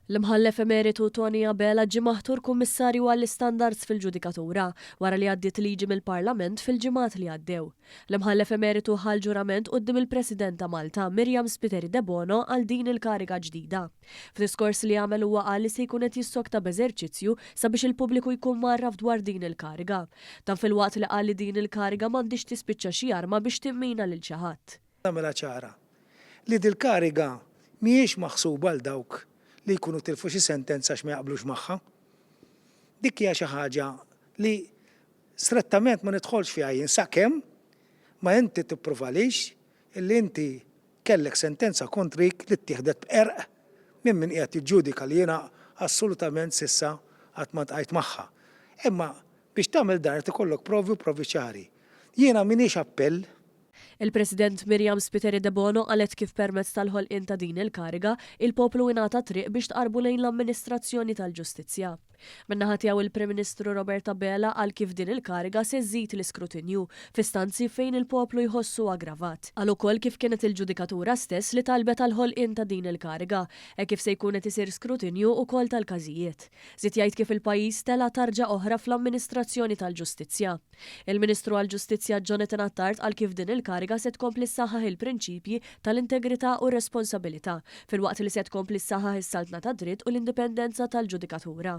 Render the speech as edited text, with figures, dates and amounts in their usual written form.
L-Imħallef Emeritu Tony Abela ġie maħtur Kummissarju għall-Istandards fil-Ġudikatura wara li għaddiet liġi mill-Parlament fil-ġimgħat li għaddew. L-Imħallef Emeritu ħa l-ġurament quddiem il-President ta' Malta, Myriam Spiteri Debono għal din il-kariga ġdida. F'diskors li għamel huwa qal li se jkun qed jissokta b'eżerċizzju sabiex il-pubbliku jkun mgħarraf dwar din il-kariga. Dan filwaqt li qal li din il-kariga m'għandhiex tispiċċa xi arma biex timmina lil xi ħadd. Nagħmilha ċara li dil-kariga mhijiex maħsuba għal dawk li jkunu tilfu xi sentenza għax ma jaqblux magħha. Dik hija xi ħaġa li strettament ma nidħolx fiha jien sakemm ma inti tippruvalix illi inti kellek sentenza kontrik li ttieħdet b'qerq minn min qiegħed jiġġudika li jiena assolutament s'issa qatt ma ltqajt magħha. Imma biex tagħmel dan irid ikollok provi u provi ċari. Jiena m'iniex appell. Il-President Myriam Spiteri Debono qalet kif permezz tal-ħolqien ta' din il-kariga, il-poplu ingħata triq biex tqarrbu lejn l-amministrazzjoni tal-ġustizzja. Min-naħa tiegħu il-Prim Ministru Robert Abela qal kif din il-kariga se żżid l-iskrutinju f'istanzi fejn il-poplu jħossu aggravat. Qal ukoll kif kienet il-ġudikatura stess li talbet għall-ħolqien ta' din il-kariga, hekk kif se jkun qed isir skrutinju ukoll tal-każijiet. Żied jgħid kif il-pajjiż tela' tarġa oħra fl-amministrazzjoni tal-ġustizzja. Il-Ministru għall-Ġustizzja Jonathan Attard qal kif din il-kariga se tkompli ssaħħaħ il-prinċipji tal-integrità u r-responsabilità, filwaqt li se tkompli ssaħħaħ is-saltna tad-dritt u l-indipendenza tal-ġudikatura.